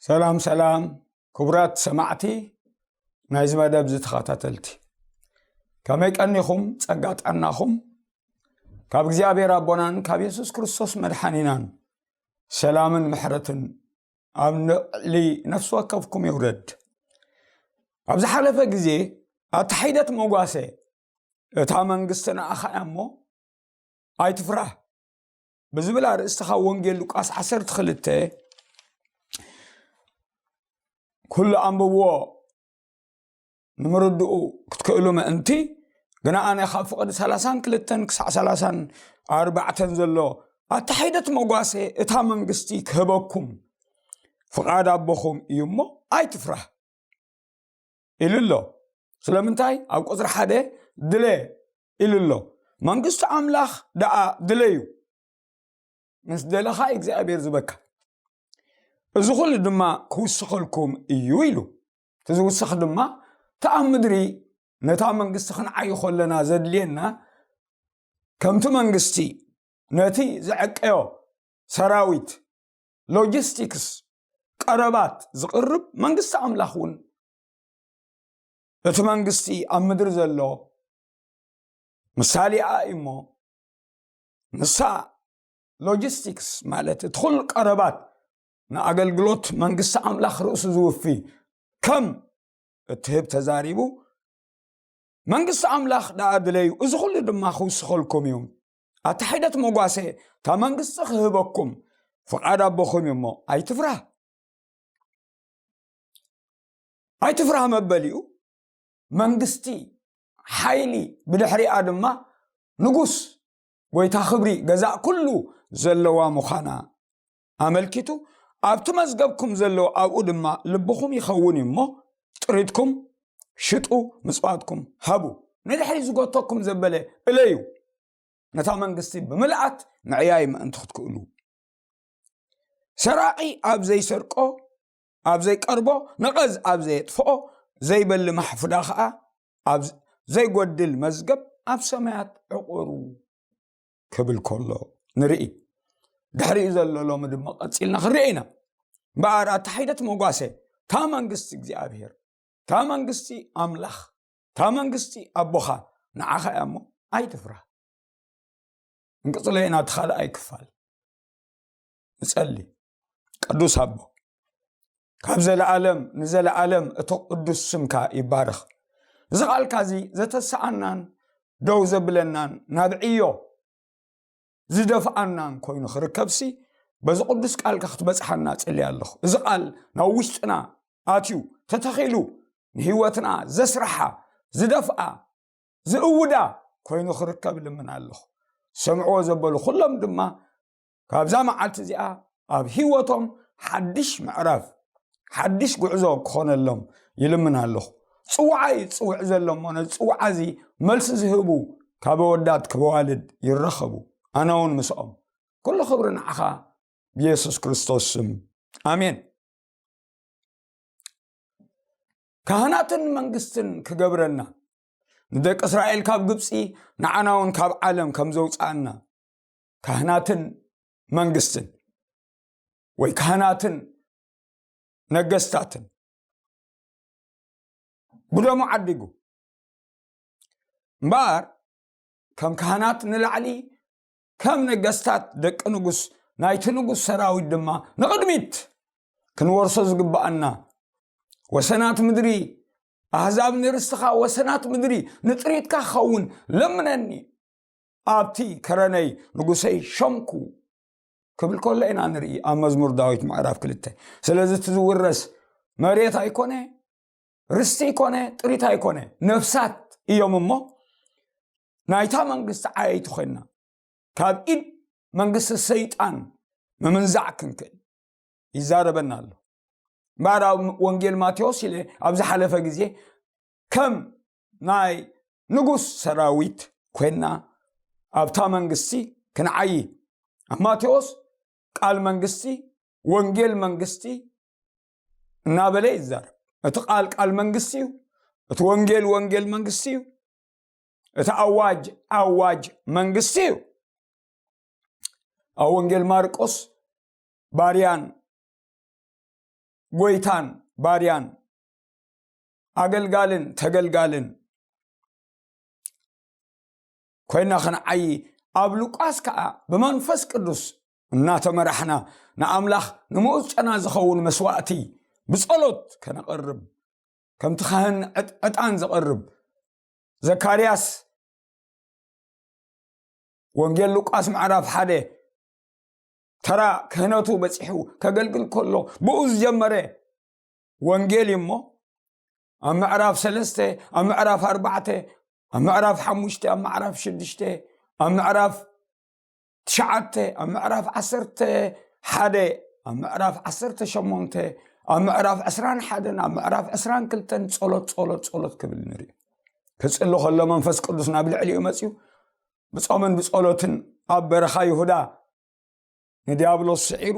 ሰላም ሰላም፣ ክቡራት ሰማዕቲ ናይዚ መደብ ዝተኸታተልቲ፣ ከመይ ቀኒኹም? ጸጋ ጥዕናኹም ካብ እግዚኣብሔር ኣቦናን ካብ የሱስ ክርስቶስ መድሓኒናን ሰላምን ምሕረትን ኣብ ልዕሊ ነፍሲ ወከፍኩም ይውረድ። ኣብ ዝሓለፈ ግዜ ኣታ ሒደት መጓሰ፣ እታ መንግስቲ ንኣኻ እያ እሞ ኣይትፍራህ ብዝብል ኣርእስቲ ካብ ወንጌል ሉቃስ ዓሰርተ ክልተ ኩሉ ኣንብብዎ ንምርድኡ ክትክእሉ ምእንቲ፣ ግና ኣነ ካብ ፍቕዲ ሰላሳን ክልተን ክሳዕ ሰላሳን ኣርባዕተን ዘሎ ኣታ ሒደት መጓሰ እታ መንግስቲ ክህበኩም ፍቓድ ኣቦኹም እዩ እሞ ኣይትፍራህ ኢሉ ኣሎ። ስለምንታይ? ኣብ ቁጽሪ ሓደ ድለ ኢሉ ኣሎ። መንግስቲ ኣምላኽ ደኣ ድለዩ፣ ምስ ደለኻ እግዚኣብሔር ዝበካ፣ እዚ ኩሉ ድማ ክውስኸልኩም እዩ ኢሉ። እቲ ዝውስኽ ድማ እቲ ኣብ ምድሪ ነታ መንግስቲ ክንዓይ ከለና ዘድልየና፣ ከምቲ መንግስቲ ነቲ ዘዕቀዮ ሰራዊት፣ ሎጂስቲክስ፣ ቀረባት ዝቕርብ መንግስቲ ኣምላኽ እውን እቲ መንግስቲ ኣብ ምድሪ ዘሎ ምሳሌኣ እዩ እሞ፣ ንሳ ሎጂስቲክስ ማለት እቲ ኩሉ ቀረባት ንኣገልግሎት መንግስቲ ኣምላኽ ርእሱ ዝውፊ ከም እትህብ ተዛሪቡ፣ መንግስቲ ኣምላኽ ደኣ ድለዩ፣ እዚ ኩሉ ድማ ክውስኸልኩም እዩ። ኣታ ሒደት መጓሰ እታ መንግስቲ ክህበኩም ፍቓድ ኣቦኹም እዩ እሞ ኣይትፍራህ። ኣይትፍራህ መበሊኡ መንግስቲ፣ ሓይሊ፣ ብድሕሪኣ ድማ ንጉስ፣ ጎይታ ክብሪ፣ ገዛእ ኩሉ ዘለዋ ምዃና ኣመልኪቱ፣ ኣብቲ መዝገብኩም ዘሎ ኣብኡ ድማ ልብኹም ይኸውን እዩ እሞ፣ ጥሪትኩም ሽጡ፣ ምጽዋትኩም ሃቡ፣ ንድሕሪ ዝጎተኩም ዘበለ እለዩ፣ ነታ መንግስቲ ብምልኣት ምዕያይ ምእንቲ ክትክእሉ። ሰራቒ ኣብ ዘይሰርቆ፣ ኣብ ዘይቀርቦ፣ ነቐዝ ኣብ ዘየጥፍኦ፣ ዘይበሊ ማሕፉዳ ኸኣ ኣብ ዘይጎድል መዝገብ ኣብ ሰማያት ዕቑሩ ክብል ከሎ ንርኢ። ድሕሪኡ ዘሎ ሎሚ ድማ ቀጺልና ክንርኢ ኢና። እምበኣር ኣታ ሒደት መጓሰ፣ እታ መንግስቲ እግዚኣብሔር፣ እታ መንግስቲ ኣምላኽ፣ እታ መንግስቲ ኣቦኻ ንዓኻ እያ እሞ ኣይትፍራህ። እንቅጽሎ ኢና እቲ ካልኣይ ክፋል። ንጸሊ። ቅዱስ ኣቦ፣ ካብ ዘለኣለም ንዘለኣለም እቲ ቅዱስ ስምካ ይባረኽ። እዚ ቃልካ እዚ ዘተሰኣናን ደው ዘብለናን ናብ ዕዮ ዝደፍኣናን ኮይኑ ክርከብሲ፣ በዚ ቅዱስ ቃልካ ክትበጽሓና ጽልየ ኣለኹ። እዚ ቃል ናብ ውሽጥና ኣትዩ ተተኺሉ ንህይወትና ዘስርሓ፣ ዝደፍኣ፣ ዝእውዳ ኮይኑ ክርከብ ልምን ኣለኹ። ሰምዕዎ ዘበሉ ኩሎም ድማ ካብዛ መዓልቲ እዚኣ ኣብ ህይወቶም ሓድሽ ምዕራፍ፣ ሓድሽ ጉዕዞ ክኾነሎም ይልምን ኣለኹ። ጽዋዓይ ዝጽውዕ ዘሎ እሞ ነዚ ጽዋዓ እዚ መልሲ ዝህቡ ካብ ኣወዳት ክበዋልድ ይረኸቡ። ኣነ እውን ምስኦም። ኩሉ ክብሪ ንዓኻ ብየሱስ ክርስቶስ ስም። ኣሜን። ካህናትን መንግስትን ክገብረና፣ ንደቂ እስራኤል ካብ ግብጺ ንዓና እውን ካብ ዓለም ከም ዘውጽኣና፣ ካህናትን መንግስትን ወይ ካህናትን ነገስታትን ብደሙ ዓዲጉ። እምበኣር ከም ካህናት ንላዕሊ፣ ከም ነገስታት ደቂ ንጉስ ናይቲ ንጉስ ሰራዊት ድማ ንቕድሚት ክንወርሶ ዝግብኣና፣ ወሰናት ምድሪ ኣህዛብ ንርስትኻ፣ ወሰናት ምድሪ ንጥሪትካ ክኸውን ለምነኒ፣ ኣብቲ ከረነይ ንጉሰይ ሸምኩ ክብል ከሎ ኢና ንርኢ ኣብ መዝሙር ዳዊት ምዕራፍ ክልተ። ስለዚ እቲ ዝውረስ መሬት ኣይኮነ፣ ርስቲ ኣይኮነ፣ ጥሪት ኣይኮነ፣ ነፍሳት እዮም እሞ ናይታ መንግስቲ ዓየይቲ ኮይንና ካብ ኢድ መንግስቲ ሰይጣን ምምንዛዕ ክንክእል ይዛረበና ኣሎ። እምበኣር ኣብ ወንጌል ማቴዎስ ኢለ ኣብ ዝሓለፈ ግዜ ከም ናይ ንጉስ ሰራዊት ኮይንና ኣብታ መንግስቲ ክንዓዪ። ኣብ ማቴዎስ ቃል መንግስቲ፣ ወንጌል መንግስቲ እናበለ ይዛረብ። እቲ ቃል ቃል መንግስቲ እዩ። እቲ ወንጌል ወንጌል መንግስቲ እዩ። እቲ ኣዋጅ ኣዋጅ መንግስቲ እዩ። ኣብ ወንጌል ማርቆስ ባርያን ጎይታን ባርያን ኣገልጋልን ተገልጋልን ኮይና ክንዓዪ፣ ኣብ ሉቃስ ከኣ ብመንፈስ ቅዱስ እናተመራሕና ንኣምላኽ ንምኡዝ ጨና ዝኸውን መስዋእቲ ብጸሎት ከነቕርብ፣ ከምቲ ካህን ዕጥ-፣ ዕጣን ዘቕርብ ዘካርያስ፣ ወንጌል ሉቃስ ምዕራፍ ሓደ፣ ተራ ክህነቱ በጺሑ ከገልግል ከሎ ብኡ ዝጀመረ ወንጌል እዩ እሞ፣ ኣብ ምዕራፍ ሰለስተ፣ ኣብ ምዕራፍ ኣርባዕተ፣ ኣብ ምዕራፍ ሓሙሽተ፣ ኣብ ምዕራፍ ሽዱሽተ፣ ኣብ ምዕራፍ ትሽዓተ፣ ኣብ ምዕራፍ ዓሰርተ ሓደ፣ ኣብ ምዕራፍ ዓሰርተ ሸሞንተ፣ ኣብ ምዕራፍ ዕስራን ሓደን፣ ኣብ ምዕራፍ ዕስራን ክልተን ጸሎት፣ ጸሎት፣ ጸሎት ክብል ንርኢ። ክጽሊ ከሎ መንፈስ ቅዱስ ናብ ልዕሊኡ መጺኡ፣ ብጾምን ብጸሎትን ኣብ በረኻ ይሁዳ ንዲያብሎስ ስዒሩ፣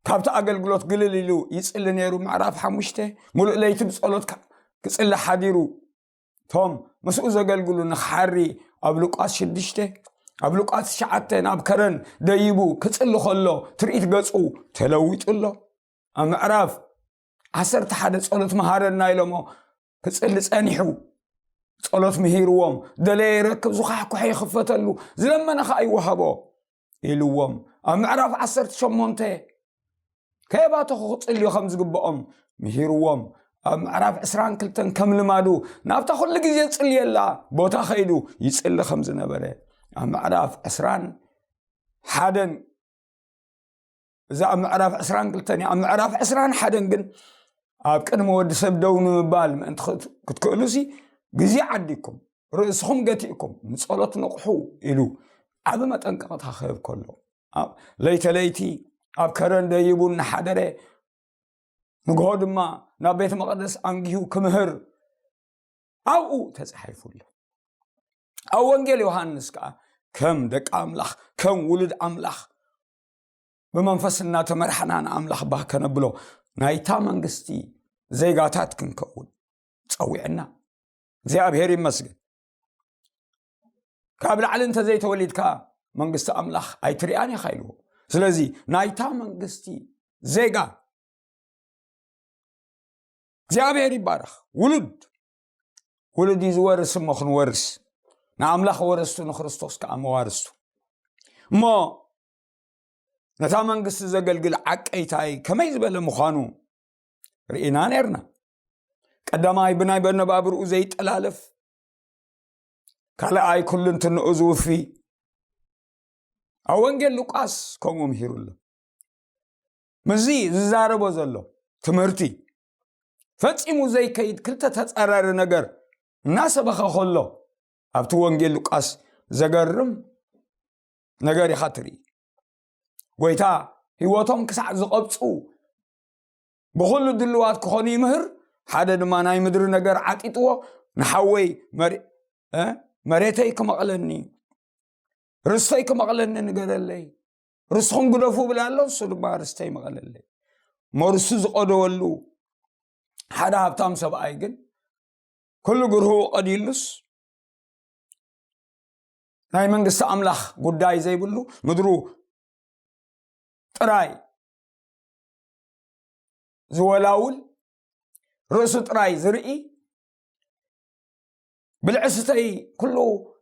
ካብቲ ኣገልግሎት ግልል ኢሉ ይጽሊ ነይሩ። ምዕራፍ ሓሙሽተ፣ ሙሉእ ለይቲ ብጸሎት ካ-፣ ክጽሊ ሓዲሩ። እቶም ምስኡ ዘገልግሉ ንኽሓሪ ኣብ ሉቃስ ሽዱሽተ፣ ኣብ ሉቃስ ትሽዓተ ናብ ከረን ደይቡ ክጽሊ ከሎ ትርኢት ገጹ ተለዊጡ ኣሎ። ኣብ ምዕራፍ ዓሰርተ ሓደ ጸሎት መሃረና ኢሎሞ ክጽሊ ጸኒሑ፣ ጸሎት ምሂርዎም፣ ደለየ ይረክብ፣ ዝኳሕኩሐ ይኽፈተሉ፣ ዝለመነ ኸኣ ይወሃቦ ኢልዎም። ኣብ ምዕራፍ ዓሰርተ ሸሞንተ ከየባተኹ ክጽልዩ ከም ዝግብኦም ምሂርዎም። ኣብ ምዕራፍ ዕስራን ክልተን ከም ልማዱ ናብታ ኩሉ ግዜ ዝጽልየላ ቦታ ኸይዱ ይጽሊ ከም ዝነበረ፣ ኣብ ምዕራፍ ዕስራን ሓደን፣ እዛ ኣብ ምዕራፍ ዕስራን ክልተን እያ። ኣብ ምዕራፍ ዕስራን ሓደን ግን ኣብ ቅድሚ ወዲ ሰብ ደው ንምባል ምእንቲ ክት-፣ ክትክእሉሲ፣ ግዜ ዓዲኩም፣ ርእስኹም ገቲእኩም፣ ንጸሎት ንቕሑ ኢሉ ዓቢ መጠንቀቕታ ክህብ ከሎ፣ ኣብ ለይተ ለይቲ ኣብ ከረን ደይቡ እናሓደረ፣ ንግሆ ድማ ናብ ቤተ መቕደስ ኣንጊሁ ክምህር ኣብኡ ተጻሒፉ ኣሎ። ኣብ ወንጌል ዮሃንስ ከኣ ከም ደቂ ኣምላኽ፣ ከም ውሉድ ኣምላኽ፣ ብመንፈስ እናተመራሕና ንኣምላኽ ባህ ከነብሎ፣ ናይታ መንግስቲ ዜጋታት ክንከውን ጸዊዕና። እግዚኣብሔር ይመስገን። ካብ ላዕሊ እንተዘይተወሊድካ መንግስቲ ኣምላኽ ኣይትሪኣን ኢኻ ኢልዎ። ስለዚ ናይታ መንግስቲ ዜጋ እግዚኣብሔር ይባረኽ። ውሉድ፣ ውሉድ እዩ ዝወርስ እሞ ክንወርስ። ንኣምላኽ ወረስቱ፣ ንክርስቶስ ከኣ መዋርስቱ። እሞ ነታ መንግስቲ ዘገልግል ዓቀይታይ ከመይ ዝበለ ምዃኑ ርኢና ነርና። ቀዳማይ ብናይ መነባብርኡ ዘይጠላለፍ፣ ካልኣይ ኩሉ እንትንኡ ዝውፊ። ኣብ ወንጌል ሉቃስ ከምኡ ምሂሩ ኣሎ። ምስዚ ዝዛረቦ ዘሎ ትምህርቲ ፈጺሙ ዘይከይድ ክልተ ተጻራሪ ነገር እናሰበኸ ከሎ ኣብቲ ወንጌል ሉቃስ ዘገርም ነገር ኢኻ ትርኢ። ጎይታ ህይወቶም ክሳዕ ዝቐብጹ ብኹሉ ድልዋት ክኾኑ ይምህር። ሓደ ድማ ናይ ምድሪ ነገር ዓጢጥዎ፣ "ንሓወይ መሬ-፣ እ፣ መሬተይ ክመቕለኒ፣ ርስተይ ክመቕለኒ ንገረለይ፣ ርስትኹም ግደፉ" ብላ ኣሎ። እሱ ድማ ርስተይ መቐለለይ። እሞ ርስቱ ዝቐደወሉ ሓደ ሃብታም ሰብኣይ ግን ኩሉ ግርህኡ ቀዲሉስ፣ ናይ መንግስቲ ኣምላኽ ጉዳይ ዘይብሉ፣ ምድሩ ጥራይ ዝወላውል፣ ርእሱ ጥራይ ዝርኢ፣ ብልዒ ስተይ ኩሉ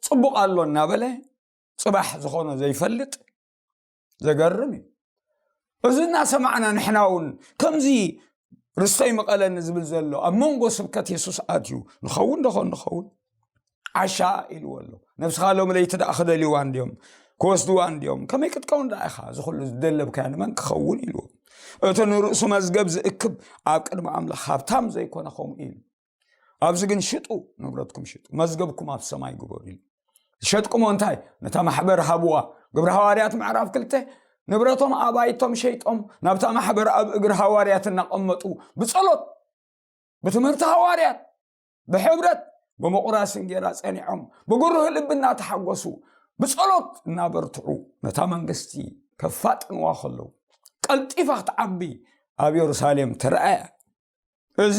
ጽቡቕ ኣሎ እናበለ፣ ጽባሕ ዝኾኖ ዘይፈልጥ፣ ዘገርም እዩ። እዚ እናሰማዕና ንሕና እውን ከምዚ ርስተይ መቐለኒ ዝብል ዘሎ ኣብ መንጎ ስብከት የሱስ ኣትዩ ንኸውን ዶ ኾን ንኸውን? ዓሻ ኢልዎ ኣሎ። ነብስኻ ሎም ለይቲ ደኣ ክደልይዋ እንድዮም፣ ክወስድዋ እንድዮም፣ ከመይ ክትከውን ደኣ ኢኻ? እዚ ኩሉ ዝደለብካዮ ንመን ክኸውን ኢልዎ። እቲ ንርእሱ መዝገብ ዝእክብ ኣብ ቅድሚ ኣምላኽ ሃብታም ዘይኮነ ከምኡ ኢሉ። ኣብዚ ግን ሽጡ፣ ንብረትኩም ሽጡ፣ መዝገብኩም ኣብ ሰማይ ግበሩ ኢሉ። ዝሸጥኩሞ እንታይ? ነታ ማሕበር ሃብዋ። ግብረ ሃዋርያት ምዕራፍ ክልተ፣ ንብረቶም ኣባይቶም ሸይጦም ናብታ ማሕበር ኣብ እግሪ ሃዋርያት እናቐመጡ ብጸሎት፣ ብትምህርቲ ሃዋርያት፣ ብሕብረት፣ ብምቑራስ እንጌራ ጸኒዖም፣ ብግሩህ ልቢ እናተሓጎሱ፣ ብጸሎት እናበርትዑ ነታ መንግስቲ ከፋጥንዋ ከለዉ፣ ቀልጢፋ ክትዓቢ ኣብ የሩሳሌም ተረኣያ። እዚ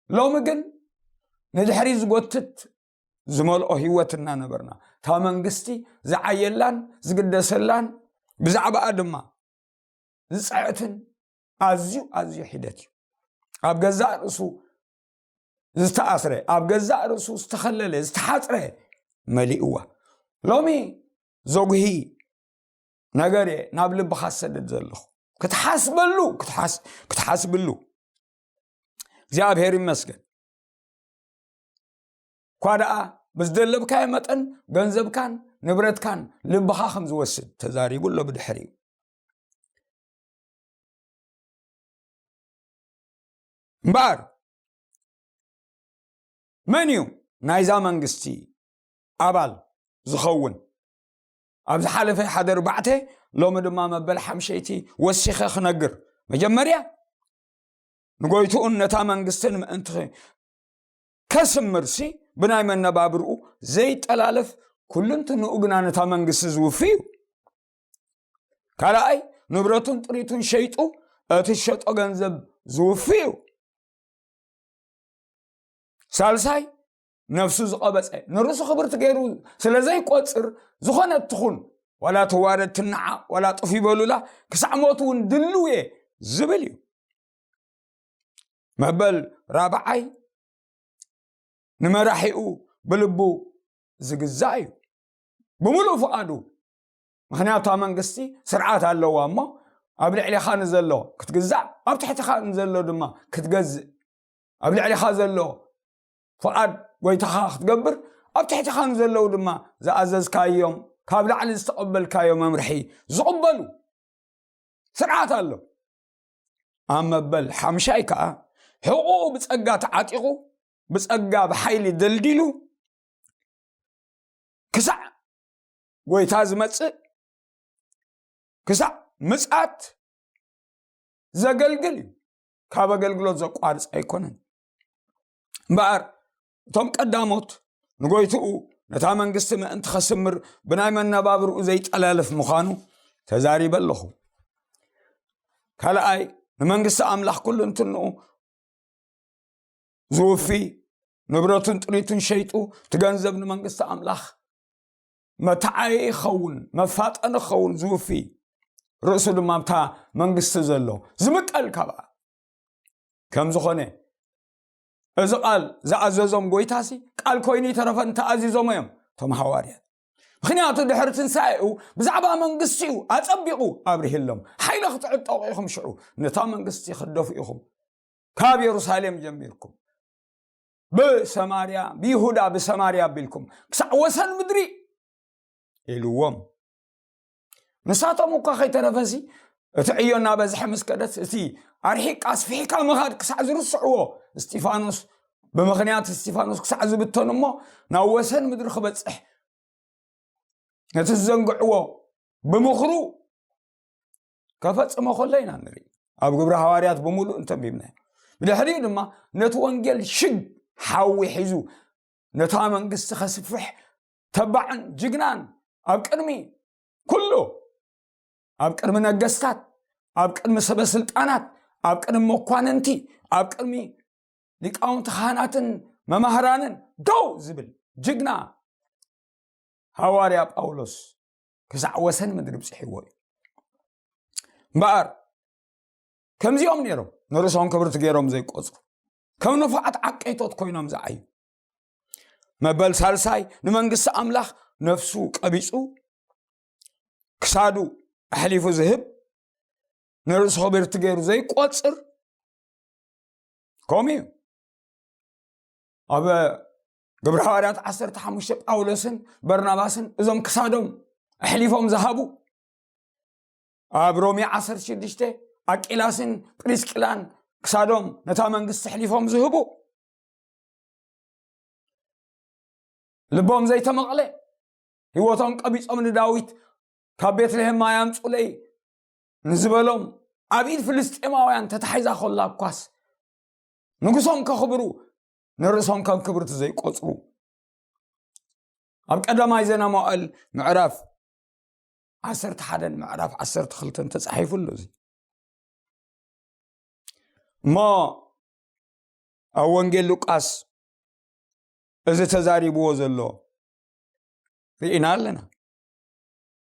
ሎሚ ግን ንድሕሪ ዝጎትት ዝመልኦ ህይወት እናነበርና፣ እታ መንግስቲ ዝዓየላን ዝግደሰላን፣ ብዛዕባኣ ድማ ዝፅዕትን ኣዝዩ ኣዝዩ ሒደት እዩ። ኣብ ገዛእ ርእሱ ዝተኣስረ፣ ኣብ ገዛእ ርእሱ ዝተኸለለ፣ ዝተሓፅረ መሊእዋ። ሎሚ ዘጉሂ ነገር እየ ናብ ልብኻ ዝሰድድ ዘለኹ። ክትሓስበሉ ክትሓስ- ክትሓስብሉ። እግዚኣብሔር ይመስገን። እኳ ደኣ ብዝደለብካዮ መጠን ገንዘብካን ንብረትካን ልብኻ ከም ዝወስድ ተዛሪቡ ኣሎ ብድሕሪኡ። እምበኣር መን እዩ ናይዛ መንግስቲ ኣባል ዝኸውን? ኣብ ዝሓለፈ ሓደ ርባዕተ፣ ሎሚ ድማ መበል ሓምሸይቲ ወሲኸ ክነግር። መጀመርያ ንጎይትኡን ነታ መንግስትን ምእንቲ ከስምርሲ ብናይ መነባብርኡ ዘይጠላለፍ ኩልንትንኡ ግና ነታ መንግስቲ ዝውፊ እዩ። ካልኣይ ንብረቱን ጥሪቱን ሸይጡ እቲ ዝሸጦ ገንዘብ ዝውፊ እዩ። ሳልሳይ ነፍሱ ዝቐበጸ ንርእሱ ክብርቲ ገይሩ ስለ ዘይቆጽር ዝኾነት ትኹን ዋላ ትዋረድ ትነዓ ዋላ ጥፍ ይበሉላ ክሳዕ ሞት እውን ድልው እየ ዝብል እዩ። መበል ራብዓይ ንመራሒኡ ብልቡ ዝግዛእ እዩ ብምሉእ ፍቓዱ። ምኽንያቱ እታ መንግስቲ ስርዓት ኣለዋ እሞ ኣብ ልዕሊኻ ንዘሎ ክትግዛእ ኣብ ትሕትኻ ንዘሎ ድማ ክትገዝእ ኣብ ልዕሊኻ ዘሎ ፍቓድ ጎይታኻ ክትገብር ኣብ ትሕትኻ ንዘለዉ ድማ ዝኣዘዝካዮም ካብ ላዕሊ ዝተቐበልካዮ መምርሒ ዝቕበሉ ስርዓት ኣሎ። ኣብ መበል ሓምሻይ ከዓ ሕቑኡ ብጸጋ ተዓጢቑ ብጸጋ ብሓይሊ ደልዲሉ ክሳዕ ጎይታ ዝመጽእ ክሳዕ ምጽኣት ዘገልግል እዩ። ካብ ኣገልግሎት ዘቋርጽ ኣይኮነን። እምበኣር እቶም ቀዳሞት ንጎይትኡ ነታ መንግስቲ ምእንቲ ኸስምር ብናይ መነባብርኡ ዘይጠላለፍ ምዃኑ ተዛሪበ ኣለኹ። ካልኣይ ንመንግስቲ ኣምላኽ ኩሉ እንትንኡ ዝውፊ ንብረቱን ጥሪቱን ሸይጡ እቲ ገንዘብ ንመንግስቲ ኣምላኽ መተዓየ ይኸውን መፋጠኒ ክኸውን ዝውፊ ርእሱ ድማ ኣብታ መንግስቲ ዘሎ ዝምቀል ካብኣ ከም ዝኾነ እዚ ቃል ዝኣዘዞም ጎይታሲ ቃል ኮይኑ ይተረፈን ተኣዚዞም እዮም እቶም ሃዋርያት። ምኽንያቱ ድሕሪ ትንሳኤኡ ብዛዕባ መንግስቲኡ ኣጸቢቑ ኣብርሂሎም። ሓይሊ ክትዕጠቑ ኢኹም ሽዑ ነታ መንግስቲ ክትደፉ ኢኹም ካብ የሩሳሌም ጀሚርኩም ብሰማርያ ብይሁዳ ብሰማርያ ኣቢልኩም ክሳዕ ወሰን ምድሪ ኢልዎም። ንሳቶም እኳ ከይተረፈሲ እቲ ዕዮ እናበዝሐ ምስ ከደት እቲ ኣርሒቅ ኣስፊሕካ ምኻድ ክሳዕ ዝርስዕዎ እስጢፋኖስ ብምኽንያት እስጢፋኖስ ክሳዕ ዝብተኑ እሞ ናብ ወሰን ምድሪ ክበፅሕ ነቲ ዝዘንግዕዎ ብምኽሩ ከፈጽሞ ከሎ ኢና ንርኢ። ኣብ ግብሪ ሃዋርያት ብምሉእ እንተንቢብናዮ ብድሕሪኡ ድማ ነቲ ወንጌል ሽግ ሓዊ ሒዙ ነታ መንግስቲ ከስፍሕ ተባዕን ጅግናን ኣብ ቅድሚ ኩሉ ኣብ ቅድሚ ነገስታት ኣብ ቅድሚ ሰበ ስልጣናት ኣብ ቅድሚ መኳንንቲ ኣብ ቅድሚ ሊቃውንቲ ካህናትን መማህራንን ደው ዝብል ጅግና ሃዋርያ ጳውሎስ ክሳዕ ወሰን ምድሪ ብፅሕዎ እዩ። እምበኣር ከምዚኦም ነይሮም ንርእሶም ክብርቲ ገይሮም ዘይቆፅሩ ከም ንፉዓት ዓቀይቶት ኮይኖም ዝዓዩ። መበል ሳልሳይ ንመንግስቲ ኣምላኽ ነፍሱ ቀቢፁ ክሳዱ ኣሕሊፉ ዝህብ ንርእሱ ክብርቲ ገይሩ ዘይቆፅር ከምኡ እዩ። ኣብ ግብሪ ሃዋርያት ዓሰርተ ሓሙሽተ ጳውሎስን በርናባስን እዞም ክሳዶም ኣሕሊፎም ዝሃቡ ኣብ ሮሜ ዓሰርተ ሽዱሽተ ኣቂላስን ፕሪስቅላን ክሳዶም ነታ መንግስቲ ኣሕሊፎም ዝህቡ ልቦም ዘይተመቕለ ህይወቶም ቀቢጾም ንዳዊት ካብ ቤትልሔም ማይ ኣምጹለይ ንዝበሎም ኣብ ኢድ ፍልስጤማውያን ተታሒዛ ኮላ እኳስ ንጉሶም ከኽብሩ ንርእሶም ከም ክብርቲ ዘይቆጽሩ ኣብ ቀዳማይ ዜና መዋእል ምዕራፍ ዓሰርተ ሓደን ምዕራፍ ዓሰርተ ክልተን ተጻሒፉ ኣሎ እዚ እሞ ኣብ ወንጌል ሉቃስ እዚ ተዛሪብዎ ዘሎ ርኢና ኣለና።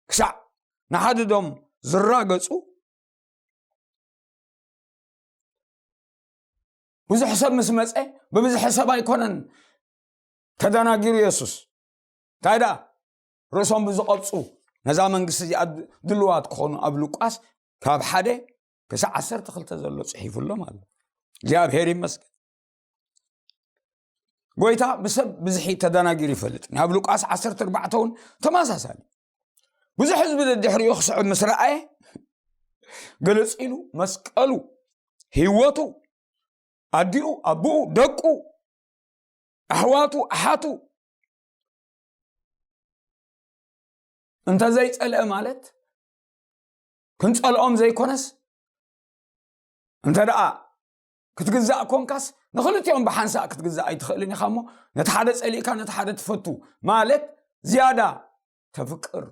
ክሳዕ ንሓድዶም ዝራገጹ ብዙሕ ሰብ ምስ መፀ፣ ብብዝሒ ሰብ ኣይኮነን ተደናጊሩ የሱስ። እንታይ ደኣ፣ ርእሶም ብዝቐብፁ ነዛ መንግስቲ እዚኣ ድልዋት ክኾኑ ኣብ ሉቃስ ካብ ሓደ ክሳብ ዓሰርተ ክልተ ዘሎ ፅሒፉሎም ኣሎ። እግዚኣብሔር ይመስገን። ጎይታ ብሰብ ብዝሒ ተደናጊሩ ይፈልጥ። ኣብ ሉቃስ ዓሰርተ ኣርባዕተ እውን ተመሳሳሊ። ብዙሕ ህዝቢ ደድሕሪኡ ክስዕብ ምስ ረኣየ፣ ግልጽ ኢሉ መስቀሉ፣ ህይወቱ፣ ኣዲኡ፣ ኣቦኡ፣ ደቁ፣ ኣሕዋቱ፣ ኣሓቱ እንተዘይጸልአ ማለት፣ ክንጸልኦም ዘይኮነስ፣ እንተ ደኣ ክትግዛእ ኮንካስ፣ ንኽልቲኦም ብሓንሳእ ክትግዛእ ኣይትኽእልን ኢኻ እሞ፣ ነቲ ሓደ ጸሊእካ ነቲ ሓደ ትፈቱ ማለት ዝያዳ ተፍቅር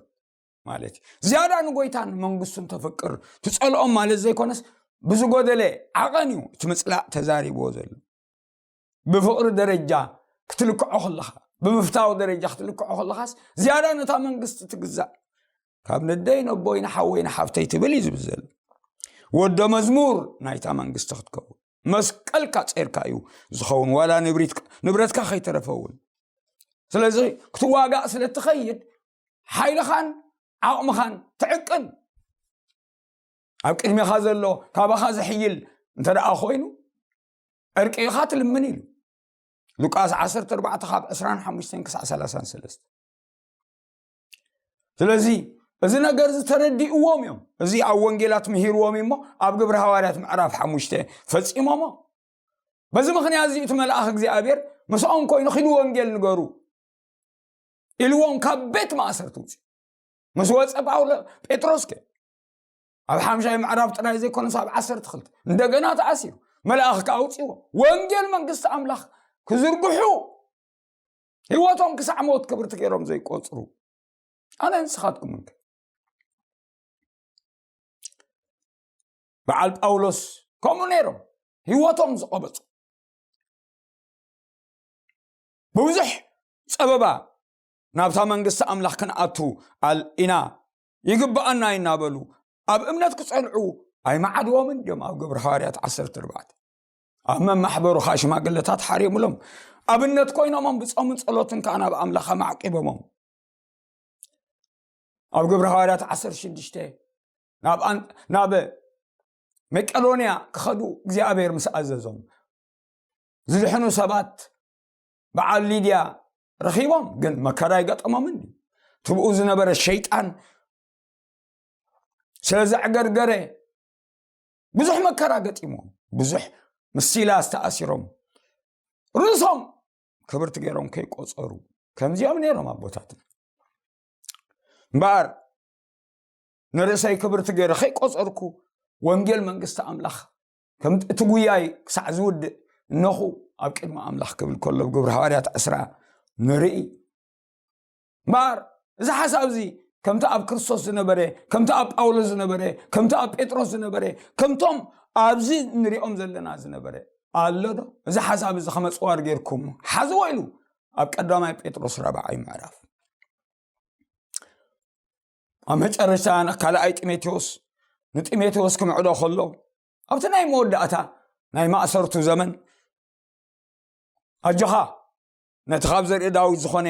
ማለት እዩ። ዝያዳ ንጎይታን መንግስቱን ተፍቅር፣ ትጸልኦም ማለት ዘይኮነስ፣ ብዝጎደለ ዓቐን እዩ እቲ ምጽላእ ተዛሪብዎ ዘሎ። ብፍቕሪ ደረጃ ክትልክዖ ከለኻ፣ ብምፍታው ደረጃ ክትልክዖ ከለኻስ፣ ዝያዳ ነታ መንግስቲ ትግዛእ። ካብ ነደይ ነቦይ ንሓወይ ንሓፍተይ ትብል እዩ ዝብል ዘሎ። ወዶ መዝሙር ናይታ መንግስቲ ክትከውን፣ መስቀልካ ጼርካ እዩ ዝኸውን፣ ዋላ ንብሪት-፣ ንብረትካ ከይተረፈ እውን። ስለዚ ክትዋጋእ ስለ እትኸይድ፣ ሓይልኻን ዓቕምኻን ትዕቅን። ኣብ ቅድሜኻ ዘሎ ካባኻ ዝሕይል እንተ ደኣ ኮይኑ፣ ዕርቂ ኢኻ ትልምን ኢሉ። ሉቃስ ዓሰርተ ኣርባዕተ ካብ ዕስራን ሓሙሽተን ክሳዕ ሰላሳን ሰለስተ። ስለዚ እዚ ነገር እዚ ተረዲእዎም እዮም። እዚ ኣብ ወንጌላት ምሂርዎም እዩ እሞ፣ ኣብ ግብሪ ሃዋርያት ምዕራፍ ሓሙሽተ ፈጺሞሞ። በዚ ምኽንያት እዚ እቲ መልኣኽ እግዚኣብሔር ምስኦም ኮይኑ፣ "ኺዱ ወንጌል ንገሩ" ኢልዎም ካብ ቤት ማእሰርቲ ውፅኡ። ምስ ወፀ ጳውሎ፣ ጴጥሮስ ከ ኣብ ሓምሻይ ምዕራፍ ጥራይ ዘይኮነስ ኣብ ዓሰርተ ክልተ እንደገና ተኣሲሩ። መልኣኽ ከኣ ኣውፅዎ። ወንጌል መንግስቲ ኣምላኽ ክዝርግሑ ህይወቶም ክሳዕ ሞት ክብርቲ ገይሮም ዘይቆፅሩ፣ ኣነ ንስኻትኩም እንከ? በዓል ጳውሎስ ከምኡ ነይሮም፣ ህይወቶም ዝቐበፁ። ብብዙሕ ጸበባ ናብታ መንግስቲ ኣምላኽ ክንኣቱ ኣል-፣ ኢና፣ ይግብኣና እዩ እናበሉ ኣብ እምነት ክጸንዑ ኣይመዓድዎምን ድዮም? ኣብ ግብሪ ሃዋርያት ዓሰርተ ኣርባዕተ። ኣብ መማሕበሩ ኸኣ ሽማግለታት ሓሪሙሎም፣ ኣብነት ኮይኖሞም፣ ብጾምን ጸሎትን ከኣ ናብ ኣምላኽ ኣማዕቂቦሞም። ኣብ ግብሪ ሃዋርያት ዓሰርተ ሽዱሽተ ናብ ኣን-፣ ናብ መቄዶንያ ክኸዱ እግዚኣብሔር ምስ ኣዘዞም፣ ዝድሕኑ ሰባት በዓል ሊድያ ረኺቦም፣ ግን መከራ ኣይገጠሞምን ድዩ? ትብኡ ዝነበረ ሸይጣን ስለ ዘዕገርገረ ብዙሕ መከራ ገጢሞም፣ ብዙሕ ምስ ሲላስ ተኣሲሮም፣ ርእሶም ክብርቲ ገይሮም ከይቆጸሩ፣ ከምዚኦም ነይሮም ኣቦታትና። እምበኣር ንርእሰይ ክብርቲ ገይረ ከይቆጸርኩ፣ ወንጌል መንግስቲ ኣምላኽ ከም እቲ ጉያይ ክሳዕ ዝውድእ እነኹ ኣብ ቅድሚ ኣምላኽ ክብል ከሎ፣ ኣብ ግብሪ ሃዋርያት ዕስራ ንርኢ። እምበኣር እዚ ሓሳብ እዚ ከምቲ ኣብ ክርስቶስ ዝነበረ፣ ከምቲ ኣብ ጳውሎስ ዝነበረ፣ ከምቲ ኣብ ጴጥሮስ ዝነበረ፣ ከምቶም ኣብዚ ንሪኦም ዘለና ዝነበረ ኣሎ ዶ? እዚ ሓሳብ እዚ ከመጽዋር ጌርኩም ሓዝዎ ኢሉ ኣብ ቀዳማይ ጴጥሮስ ራብዓይ ምዕራፍ። ኣብ መጨረሽታ ካልኣይ ጢሞቴዎስ ንጢሞቴዎስ ክምዕዶ ከሎ፣ ኣብቲ ናይ መወዳእታ ናይ ማእሰርቱ ዘመን፣ ኣጆኻ፣ ነቲ ካብ ዘርኢ ዳዊት ዝኾነ፣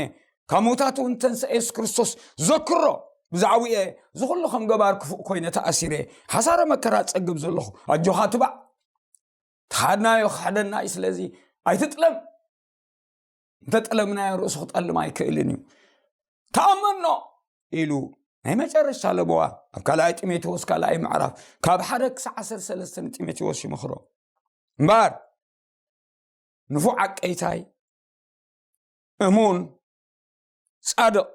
ካብ ምዉታት እውን ተንስአ የሱስ ክርስቶስ ዘክሮ። ብዛዕባኡ እየ እዚ ኩሉ ከም ገባር ክፉእ ኮይነ ተኣሲረ፣ ሓሳረ መከራ ጸግብ ዘለኹ። ኣጆኻ ትባዕ። ተኻድናዮ ክሕደና እዩ፣ ስለዚ ኣይትጥለም። እንተጠለምናዮ ርእሱ ክጠልም ኣይክእልን እዩ። ተኣመኖ ኢሉ ናይ መጨረሽታ ለበዋ ኣብ ካልኣይ ጢሞቴዎስ ካልኣይ ምዕራፍ ካብ ሓደ ክሳዕ ዓሰርተ ሰለስተ ንጢሞቴዎስ ይመኽሮ። እምበኣር ንፉዕ ዓቀይታይ፣ እሙን፣ ጻድቕ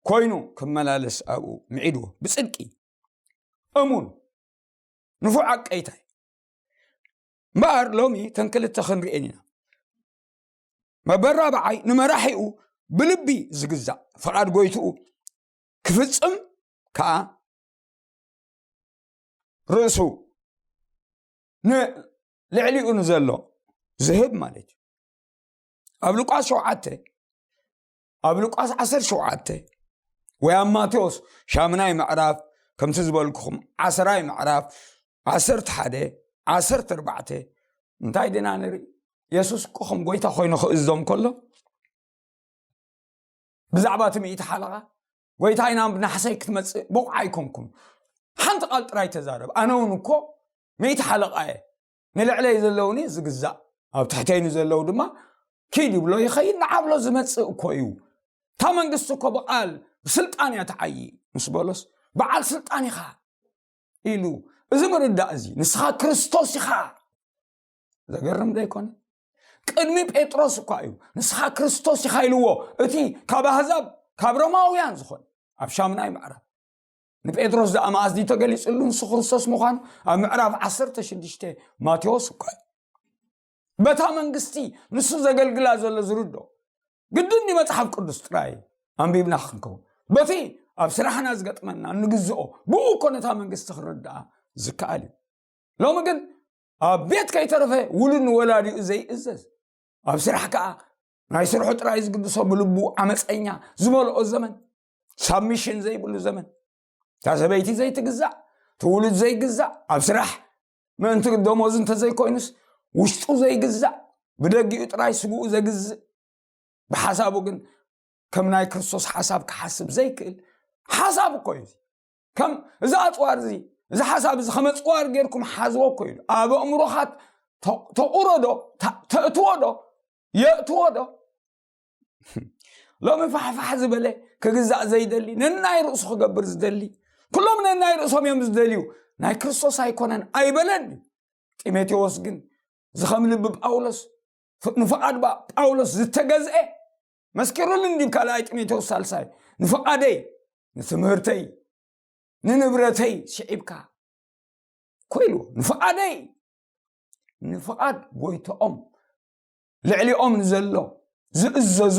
ኮይኑ ክመላለስ ኣብኡ ምዒድዎ። ብጽድቂ እሙን፣ ንፉዕ ዓቀይታይ። እምበኣር ሎሚ ተን ክልተ ክንርእየን ኢና። መበል ራብዓይ፣ ንመራሒኡ ብልቢ ዝግዛእ፣ ፍቓድ ጎይትኡ ክፍጽም ከኣ ርእሱ ንልዕሊኡ ንዘሎ ዝህብ ማለት እዩ። ኣብ ሉቃስ ሸውዓተ፣ ኣብ ሉቃስ ዓሰርተ ሸውዓተ ወይ ኣብ ማቴዎስ ሻምናይ ምዕራፍ፣ ከምቲ ዝበልኩኹም ዓስራይ ምዕራፍ፣ ዓሰርተ ሓደ፣ ዓሰርተ ኣርባዕተ እንታይ ድና ንርኢ? የሱስ እኮ ከም ጎይታ ኮይኑ ክእዞም ከሎ ብዛዕባ እቲ ሚእቲ ሓለቓ፣ ጎይታ ኢና ብናሕሰይ ክትመጽእ ብቑዕ ኣይኮንኩም። ሓንቲ ቃል ጥራይ ተዛረብ። ኣነ እውን እኮ ሚእቲ ሓለቓ እየ። ንልዕለይ ዘለውኒ ዝግዛእ፣ ኣብ ትሕተይ ንዘለዉ ድማ ኪድ ይብሎ ይኸይድ፣ ንዓብሎ ዝመጽእ እኮ እዩ። እታ መንግስቲ እኮ ብቓል ብስልጣን እያ ትዓዪ ምስ በሎስ፣ በዓል ስልጣን ኢኻ ኢሉ። እዚ ምርዳእ እዚ፣ ንስኻ ክርስቶስ ኢኻ። ዘገርም ዶ ኣይኮነ? ቅድሚ ጴጥሮስ እኳ እዩ፣ "ንስኻ ክርስቶስ ኢኻ" ኢልዎ፣ እቲ ካብ ኣህዛብ፣ ካብ ሮማውያን ዝኾነ፣ ኣብ ሻምናይ ምዕራፍ። ንጴጥሮስ ደኣ መኣስ ድዩ ተገሊጽሉ ንሱ ክርስቶስ ምዃኑ? ኣብ ምዕራፍ ዓሰርተ ሽዱሽተ ማቴዎስ እኳ እዩ። በታ መንግስቲ ንሱ ዘገልግላ ዘሎ ዝርዶ። ግድን ድዩ መጽሓፍ ቅዱስ ጥራይ ኣንቢብና ክንከውን? በቲ ኣብ ስራሕና ዝገጥመና እንግዝኦ፣ ብኡ እኮ ነታ መንግስቲ ክንርድኣ ዝከኣል እዩ። ሎሚ ግን ኣብ ቤት ከይተረፈ ውሉድ ንወላዲኡ ዘይእዘዝ፣ ኣብ ስራሕ ከኣ ናይ ስርሑ ጥራይ ዝግድሶ፣ ብልቡ ዓመፀኛ ዝመልኦ ዘመን፣ ሳብሚሽን ዘይብሉ ዘመን፣ እታ ሰበይቲ ዘይትግዛእ፣ እቲ ውሉድ ዘይግዛእ፣ ኣብ ስራሕ ምእንቲ ደሞዝ እንተዘይኮይኑስ ውሽጡ ዘይግዛእ፣ ብደጊኡ ጥራይ ስግኡ ዘግዝእ፣ ብሓሳቡ ግን ከም ናይ ክርስቶስ ሓሳብ ክሓስብ ዘይክእል ሓሳብ እኮ እዩ። ከም እዚ ኣጽዋር እዚ፣ እዚ ሓሳብ እዚ ከም ኣጽዋር ጌርኩም ሓዝዎ እኮ ኢሉ። ኣብ ኣእምሮኻ ተ-፣ ተቑሮ ዶ? ተ-፣ ተእትዎ ዶ? የእትዎ ዶ? ሎሚ ፋሕፋሕ ዝበለ ክግዛእ ዘይደሊ፣ ነናይ ርእሱ ክገብር ዝደሊ፣ ኩሎም ነናይ ርእሶም እዮም ዝደልዩ፣ ናይ ክርስቶስ ኣይኮነን ኣይበለን እዩ። ጢሞቴዎስ ግን እዚ ከም ልቢ ጳውሎስ፣ ፍ-፣ ንፍቓድ ባ-፣ ጳውሎስ ዝተገዝአ መስኪሩሉ እንዲዩ ካልኣይ ጢሞቴዎስ ሳልሳይ፣ "ንፍቓደይ፣ ንትምህርተይ፣ ንንብረተይ ስዒብካ" እኮ ኢልዎ። ንፍቓደይ፣ ንፍቓድ ጎይትኦም፣ ልዕሊኦም ንዘሎ ዝእዘዙ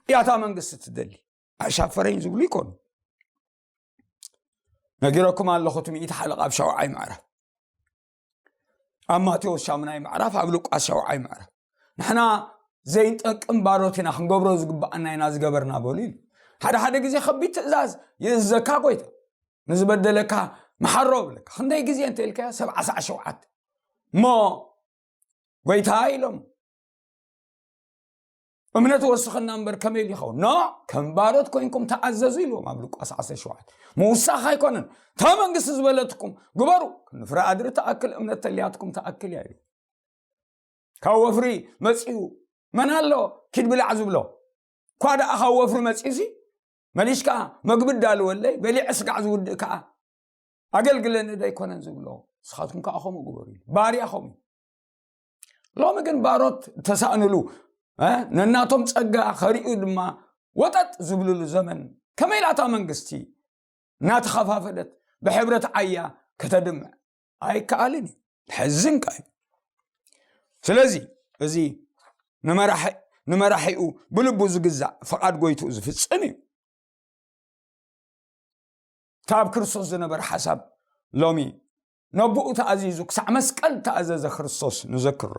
እያ እታ መንግስቲ ትደሊ። "ኣሻፈረኝ" ዝብሉ ይኮኑ። ነጊረኩም ኣለኹ፣ እቲ ሚእቲ ሓለቓ ኣብ ሻውዓይ ምዕራፍ፣ ኣብ ማቴዎስ ሻምናይ ምዕራፍ፣ ኣብ ሉቃስ ሻውዓይ ምዕራፍ፣ ንሕና ዘይንጠቅም ባሮት ኢና፣ ክንገብሮ ዝግብኣና ኢና ዝገበርና በሉ ኢሉ። ሓደ ሓደ ግዜ ከቢድ ትእዛዝ ይእዘካ ጎይታ፣ ንዝበደለካ መሓሮ ብለካ። ክንደይ ግዜ እንተ ኢልካዮ፣ ሰብዓ ሰዓ ሸውዓተ። እሞ ጎይታ ኢሎም፣ "እምነት ወስኸና እምበር ከመይ ኢሉ ይኸውን? ኖ፣ ከም ባሮት ኮይንኩም ተኣዘዙ" ኢልዎም ኣብ ሉቃስ ዓሰርተ ሸውዓተ። "ምውሳኽ ኣይኮነን፣ እታ መንግስቲ ዝበለትኩም ግበሩ፣ ክንፍረ ኣድሪ ትኣክል እምነት ተልያትኩም ትኣክል እያ" ኢሉ። ካብ ወፍሪ መጺኡ፣ "መን ኣሎ ኪድ ብላዕ?" ዝብሎ እኳ ደኣ ካብ ወፍሪ መጺኡሲ፣ መሊሽካ መግቢ ዳልወለይ፣ በሊዐ ስጋዕ ዝውድእ ከኣ ኣገልግለኒ ዶ ኣይኮነን ዝብሎ? ንስኻትኩም ከኣ ከምኡ ግበሩ ኢሉ። ባርያ ከምኡ። ሎሚ ግን ባሮት ተሳእንሉ፣ እ፣ ነናቶም ጸጋ ከርእዩ ድማ ወጠጥ ዝብልሉ ዘመን፣ ከመይ ኢላ እታ መንግስቲ እናተኸፋፈለት ብሕብረት ዓያ ከተድምዕ? ኣይከኣልን እዩ። ሕዝን ከኣ እዩ። ስለዚ እዚ ንመራሒ-፣ ንመራሒኡ ብልቡ ዝግዛእ፣ ፍቓድ ጎይትኡ ዝፍጽም እዩ። ካብ ክርስቶስ ዝነበረ ሓሳብ ሎሚ ነብኡ ተኣዚዙ ክሳዕ መስቀል ተኣዘዘ ክርስቶስ ንዘክሮ።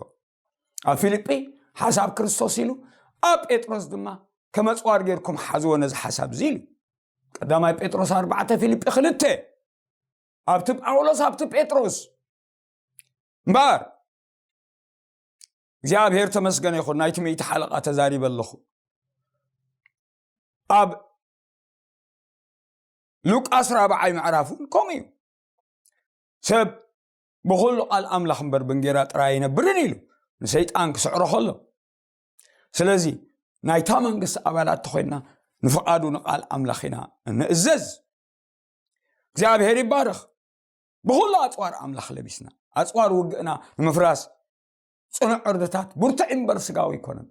ኣብ ፊልጲ ሓሳብ ክርስቶስ ኢሉ፣ ኣብ ጴጥሮስ ድማ ከም ኣጽዋር ጌርኩም ሓዝዎ ነዚ ሓሳብ እዚ ኢሉ። ቀዳማይ ጴጥሮስ ኣርባዕተ፣ ፊልጲ ክልተ። ኣብቲ ጳውሎስ፣ ኣብቲ ጴጥሮስ። እምበኣር እግዚኣብሔር ተመስገነ ይኹን፣ ናይቲ ሚእቲ ሓለቓ ተዛሪበ ኣለኹ። ኣብ ሉቃስ ራብዓይ ምዕራፍ እውን ከምኡ እዩ። ሰብ ብኹሉ ቃል ኣምላኽ እምበር ብእንጌራ ጥራይ ኣይነብርን ኢሉ ንሰይጣን ክስዕሮ ከሎ። ስለዚ ናይታ መንግስቲ ኣባላት ተኾይንና ንፍቓዱ ንቃል ኣምላኽ ኢና እንእዘዝ። እግዚኣብሔር ይባረኽ። ብኹሉ ኣጽዋር ኣምላኽ ለቢስና፣ ኣጽዋር ውግእና ንምፍራስ ጽኑዕ ዕርድታት፣ ብርቱዕ እምበር ስጋዊ ኣይኮነን።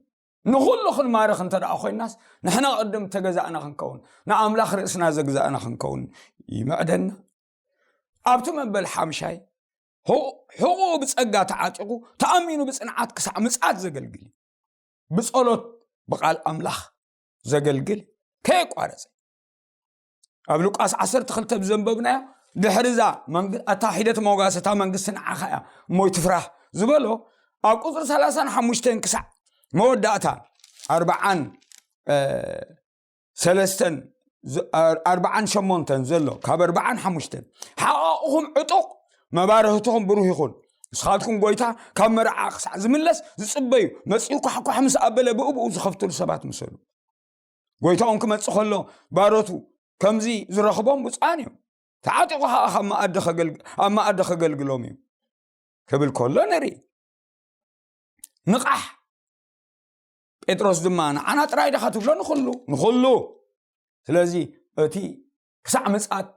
ንኹሉ ክንማርኽ እንተ ደኣ ኮይናስ፣ ንሕና ቅድም ተገዛእና ክንከውን፣ ንኣምላኽ ርእስና ዘግዛእና ክንከውን ይምዕደና። ኣብቲ መበል ሓምሻይ፣ ሕቑ-፣ ሕቑኡ ብጸጋ ተዓጢቑ፣ ተኣሚኑ ብጽንዓት ክሳዕ ምጽኣት ዘገልግል እዩ። ብጸሎት፣ ብቓል ኣምላኽ ዘገልግል ከየቋረጸ። ኣብ ሉቃስ ዓሰርተ ክልተ ብዘንበብናዮ፣ ድሕሪ እዛ መንግ-፣ ኣታ ሒደት መውጋስ፣ እታ መንግስቲ ንዓኻ እያ፣ እሞ ይትፍራህ ዝበሎ፣ ኣብ ቁጽሪ ሰላሳን ሓሙሽተን ክሳዕ መወዳእታ ኣርብዓን፣ እ፣ ሰለስተን ዝ-፣ ኣር-፣ ኣርብዓን ሸሞንተን ዘሎ፣ ካብ ኣርብዓን ሓሙሽተን፣ "ሓቓቕኹም ዕጡቕ፣ መባርህትኹም ብሩህ ይኹን፣ ንስኻትኩም ጎይታ ካብ መርዓ ክሳዕ ዝምለስ ዝጽበዩ፣ መጺኡ ኳሕኳሕ ምስ ኣበለ ብእብኡ ዝኸፍትሉ ሰባት ምሰሉ። ጎይታኦም ክመጽእ ከሎ ባሮቱ ከምዚ ዝረኽቦም ብፁዓን እዮም። ተዓጢቑ ኸኣ ካብ መኣዲ ከገልግ-፣ ኣብ መኣዲ ከገልግሎም እዩ ክብል ከሎ ንርኢ። ንቓሕ። ጴጥሮስ ድማ ንዓና ጥራይ ዲኻ ትብሎ? ንኹሉ፣ ንኹሉ። ስለዚ እቲ ክሳዕ ምጽኣት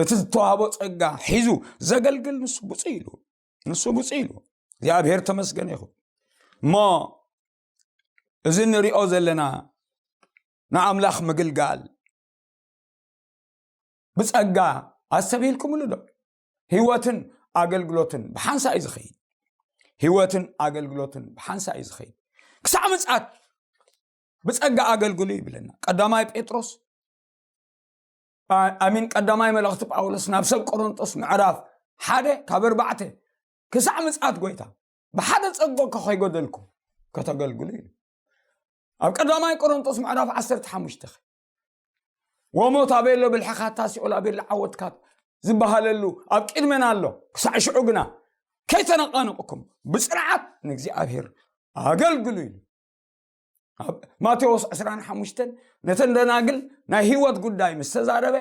እቲ ዝተዋህቦ ጸጋ ሒዙ ዘገልግል ንሱ ብፁዕ ኢሉ፣ ንሱ ብፁዕ ኢሉ። እግዚኣብሔር ተመስገን ይኹን። እሞ እዚ እንሪኦ ዘለና ንኣምላኽ ምግልጋል ብጸጋ ኣስተብሂልኩምሉ ዶ? ህይወትን ኣገልግሎትን ብሓንሳ እዩ ዝኸይድ። ህይወትን ኣገልግሎትን ብሓንሳ እዩ ዝኸይድ። ክሳዕ ምጽኣት ብጸጋ ኣገልግሉ ይብለና ቀዳማይ ጴጥሮስ። ኣ-፣ ኣሚን፣ ቀዳማይ መልእኽቲ ጳውሎስ ናብ ሰብ ቆሮንጦስ ምዕራፍ ሓደ ካብ ኣርባዕተ፣ ክሳዕ ምጽኣት ጎይታ ብሓደ ጸጋ እኳ ከይጎደልኩም ከተገልግሉ እዩ። ኣብ ቀዳማይ ቆሮንጦስ ምዕራፍ ዓሰርተ ሓሙሽተ፣ ወሞት ኣበይ ኣሎ ብልሕኻታ፣ ሲኦል ኣበይ ኣሎ ዓወትካ ዝበሃለሉ ኣብ ቅድመና ኣሎ። ክሳዕ ሽዑ ግና ከይተነቓነቕኩም ብጽንዓት ንእግዚኣብሔር ኣገልግሉ ኢሉ። ኣብ ማቴዎስ ዕስራን ሓሙሽተን ነተን ደናግል ናይ ህይወት ጉዳይ ምስ ተዛረበ፣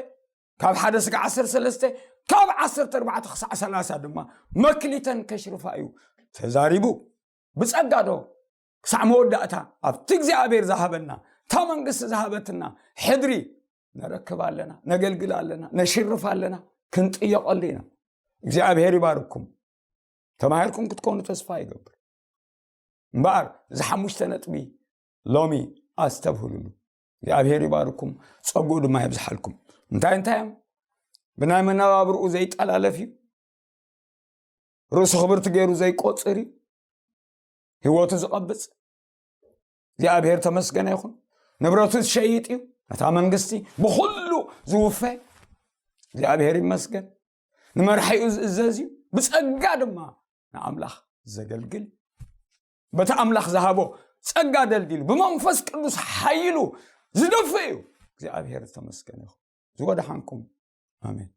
ካብ ሓደ ስጋ ዓሰርተ ሰለስተ፣ ካብ ዓሰርተ ኣርባዕተ ክሳዕ ሰላሳ ድማ መክሊተን ከሽርፋ እዩ ተዛሪቡ። ብጸጋ ዶ ክሳዕ መወዳእታ ኣብቲ እግዚኣብሔር ዝሃበና፣ እታ መንግስቲ ዝሃበትና ሕድሪ ነረክብ ኣለና፣ ነገልግል ኣለና፣ ነሽርፍ ኣለና፣ ክንጥየቐሉ ኢና። እግዚኣብሔር ይባርኩም። ተማሂርኩም ክትኮኑ ተስፋ ይገብር። እምበኣር እዚ ሓሙሽተ ነጥቢ ሎሚ ኣስተብህሉሉ። እግዚኣብሔር ይባርኩም፣ ጸጉኡ ድማ የብዝሓልኩም። እንታይ እንታይ እዮም? ብናይ መነባብርኡ ዘይጠላለፍ እዩ። ርእሱ ክብርቲ ገይሩ ዘይቆጽር እዩ። ህይወቱ ዝቐብጽ እግዚኣብሔር ተመስገነ ይኹን። ንብረቱ ዝሸይጥ እዩ። ነታ መንግስቲ ብኹሉ ዝውፈ እግዚኣብሔር ይመስገን። ንመርሒኡ ዝእዘዝ እዩ። ብጸጋ ድማ ንኣምላኽ ዘገልግል እዩ። በቲ ኣምላኽ ዝሃቦ ጸጋ ደልዲሉ ብመንፈስ ቅዱስ ሓይሉ ዝደፍእ እዩ። እግዚኣብሔር ዝተመስገነ ይኹን። ዝወደሓንኩም። ኣሜን።